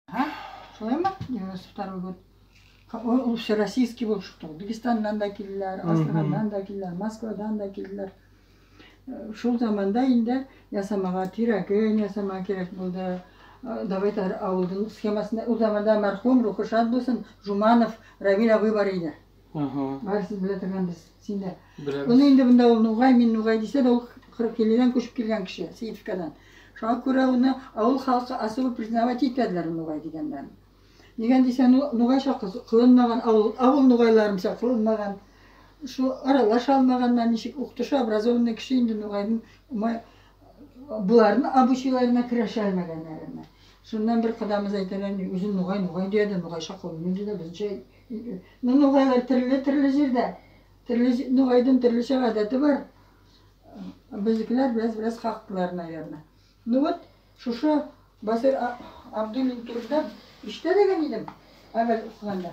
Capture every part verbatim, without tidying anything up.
Ага, солай ма? Девяносто второй год. Ка- ол, ол всероссийский болып шыкты. Дагестаннан да келдилер, Астраханнан да келдилер, Москвадан да келдилер. Э, сол заманда энди ясамага, тирагын ясамага керек болды. Э, давай тар авылдынъ схемасында, ол заманда мархум, рухы шат болсын, Жуманов Равиль абый бар эди. Ага. Баьриси биле турган биз, сен де. Билемиз. Оны энди мунда ол ногай, мен ногай дейсе де, ол Кырыккелиден коьшип келген киси, Сеитовкадан. Шога коьре оны авыл халкы особо признавать этпедилер ногай дегенлерин. Неге дейсенъ, ну, ногайша кыз- кылынмаган, авыл, авыл ногайларынша кылынмаган. Сол аралаша алмаганнан неше укытушы, образованный киси энди ногайдынъ ма- булардынъ обычайларына кире алмаган, наверное. Соннан бир кудамыз айтады, оьзи ногай, ногай дейди, ногайша кылынмайды дейди, бизше. Ну, ногайлар туьрли, туьрли ерде. Туьрли же- ногайдынъ туьрлише адети бар. Бизикилер бираз, бираз хактылар, наверное. Ну вот, сосы Басир А- Абдуллин турында эшитеди деген эдим, аьвел окыганда.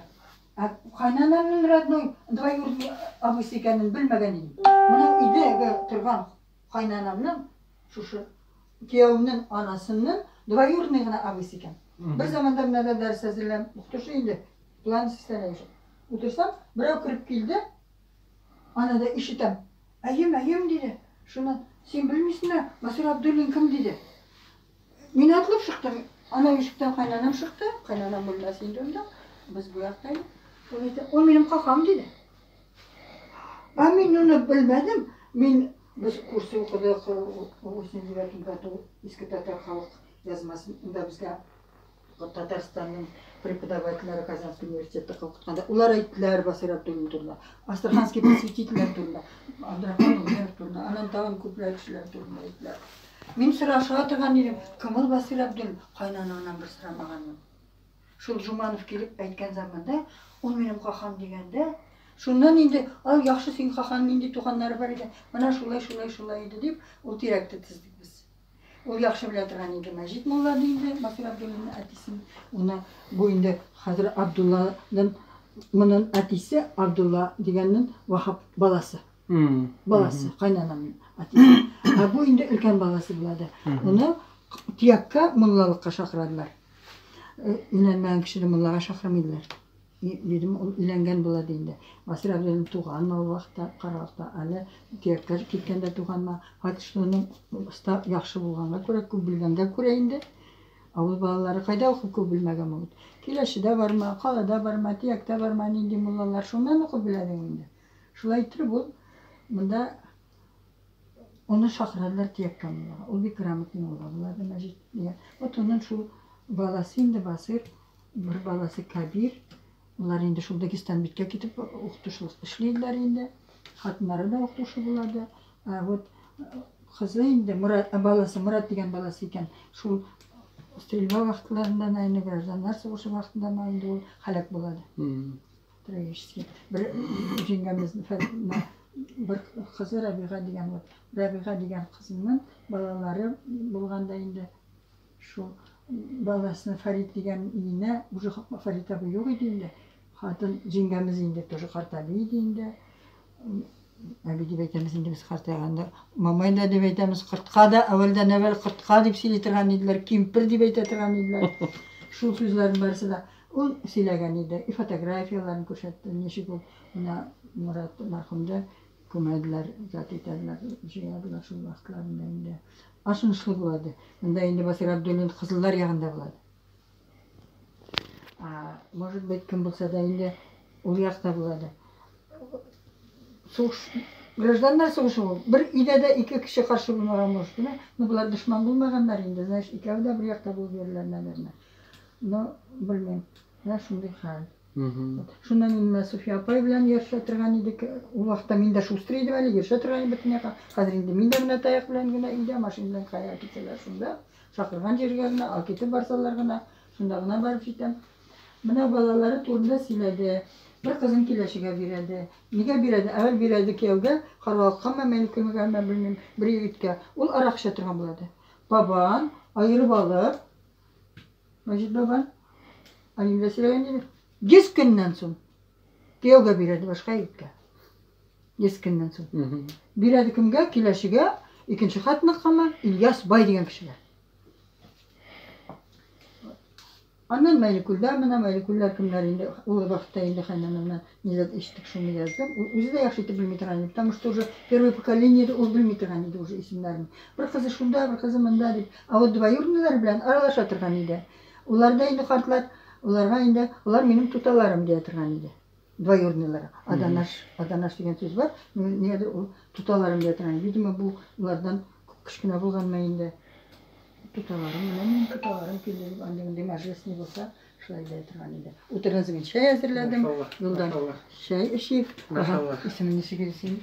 А кайнанамнынъ родной, двоюродный абысы экенин билмеген эдим. Мунав уьйдеги турган кайнанамнынъ, сосы киявимнинъ анасынынъ двоюродный гына абысы экен. Мгм. Бир заманда мунавда даьрис аьзирлеп, укытушы энди, план составлять этип олтырсам, бирев кирип келди. Анада эшитем. Аьем, аьем, дейди. Соннан, сен билмейсинъме, Басир Абдуллин ким, дейди. Мен атылып шыктым. Анав эшиктен кайнанам шыкты. Кайнанам мунда, сен де онда. Биз бу якта эдик. Ол айтады, ол меним какам, дейди. А мен оны билмедим. Мен, биз курста окыдык, восемьдесят девятом году, Эски татар халк язмасын, онда бизге Татарстаннынъ преподавательлери Казанский университетте окытканда, олар айттылар Басир Абдуллин турында, астраханский просветительлер турында, Абдрахман Умеров турында, аннан тагы коьплер кисилер турында айттылар. Мен сорашка турган эдим, ким ол Басир Абдуллин, кайнанамнан бир сорамаган эдим. Сол Жуманов келип айткан заманда, ол меним какам дегенде, соннан энди, ал, яхшы, сенинъ каканынъ нендей тувганлары бар экен, мына шулай, шулай, шулай эди деп, ол тиракты тиздик биз. Ол яхшы биле турган эди Маьжит молланы энди, Басир Абдуллиннинъ аьтисин. Оны бу энди аьзир Абдулланынъ, мунынъ аьтиси Абдулла дегеннинъ Вахап баласы. М, баласы, мгм, кайнанамнынъ аьтиси. А бу энди уьлкен баласы болады. Мгм. Оны тиякка, моллалыкка шакырадылар. Э, уьйленмеген кисини моллага шакырмайдылар. И, дедим, ол уьйленген болады энди. Басир Абдуллин тувган ма ол вакытта, каравылда, аьли тиякка кеткенде тувган ма? Факт, что онынъ ста- яхшы болганга коьре, коьп билгенге коьре энди. Авыл балалары кайда окып коьп билмеге могут? Келешиде бар ма, калада бар ма, тиякта бар ма, нендей моллалар, соннан окып биледи энди. Шулай туруп ол мунда Оны шакырадылар тиякка моллага. Ол бек грамотный молла болады, Маьжит деген. Вот онынъ сол баласы энди Басир, бир баласы Кабир. Олар энди сол Дагестан бетке кетип, окытувшылык ислейдилер энди. Хатынлары да окытувшы болады. А вот, э, кызы энди Мурат, э, баласы, Мурат деген баласы экен. Сол стрельба вакытларында, наверное, гражданлар согысы вакытында ма энди ол хаьлек болады. Мгм. Трагический. Бир женгемиздинъ Фа- мына бир кызы Рабига деген, вот, Рабига деген кызынынъ балалары болганда энди, сол баласынынъ Фарид деген уьйине, уже Фарид абый йок эди энди. Хатын женгемиз энди тоже картайды энди. Аби деп айтамыз энди биз картайганда. Мамай да деп айтамыз, кыркка да, аьвелден аьвел кыркка деп соьйлей турган эдилер, кемпир деп айта турган эдилер. Сол соьзлердинъ баьриси де. Ол соьйлеген эди, и фотографияларын коьрсетти. Неше коьп, мына Мурат мархумды коьмедилер, зат этедилер, йыядылар сол вакытларында энди. Ашынышлы болады. Мунда энди Басир Абдуллин кызыллар ягында болады. А, может быть, ким болса да энди ол якта болады. Согыс, гражданлар согысы ол. Бир уьйде де эки киси карсы болмага может, да? Ну, булар душман болмаганлар энди, значит, экеви де бир якта болып юрилер, наверное. Но билмеймен. Мына шундай хал. Мгм. Вот. Сонда мен мына София апай булан ярыша турган эдик. Ол вакытта мен де шустрый эдим аьли, ярыша турган эдим буьтин якка. Аьзир энди мен де мына таяк булан гына уьйде, машина булан кая кетселер, сонда. Шакырган ерге гына, аькетип барсалар гына, сонда гына барып етем. Мына балалары турында соьйледи. Бир кызын келешеге береди. Неге береди? Аьвел береди киявге, каравыллыкка ма, маьликуллыкка ма, билмеймен, бир йигитке. Ол арак ише турган болады. Бабан айырып алып, Маьжит бабан, аьли де соьйлеген эди. Бес куьннен сонъ киявге береди башка йигитке. Эски куьннен сонъ. Береди кимге? Келешиге, экинши хатынныкыма, Ильяс бай деген кисиге. Аннан Майрикульда, мине Майрикульлер кимлер энди, ол вакытта энди кайнанамнан не зат эситтик, соны яздым. Ол оьзи де яхшы этип билмей турган эди, потому что уже первое поколение эди, ол билмей турган эди уже эсимлерин. Бир кызы сонда, бир кызы мунда деп. А вот двоюродныйлар билен аралаша турган эди. Олар да энди картлар, оларга энди, олар меним туталарым дей турган эди. Двоюродныйлар. Аданаш, аданаш деген соьз бар. Неге ол туталарым дей турган эди. Видимо, бу олардан кишкене болганман энди. Туталарым, мине меним туталарым келди деп, анда-мунда маьжирес не болса, солай дей турган эди. Утренне мен шай аьзирледим. Машалла, йолдан машалла. Шай ишейик. Машалла. Аха, эсиме неше кере эсим.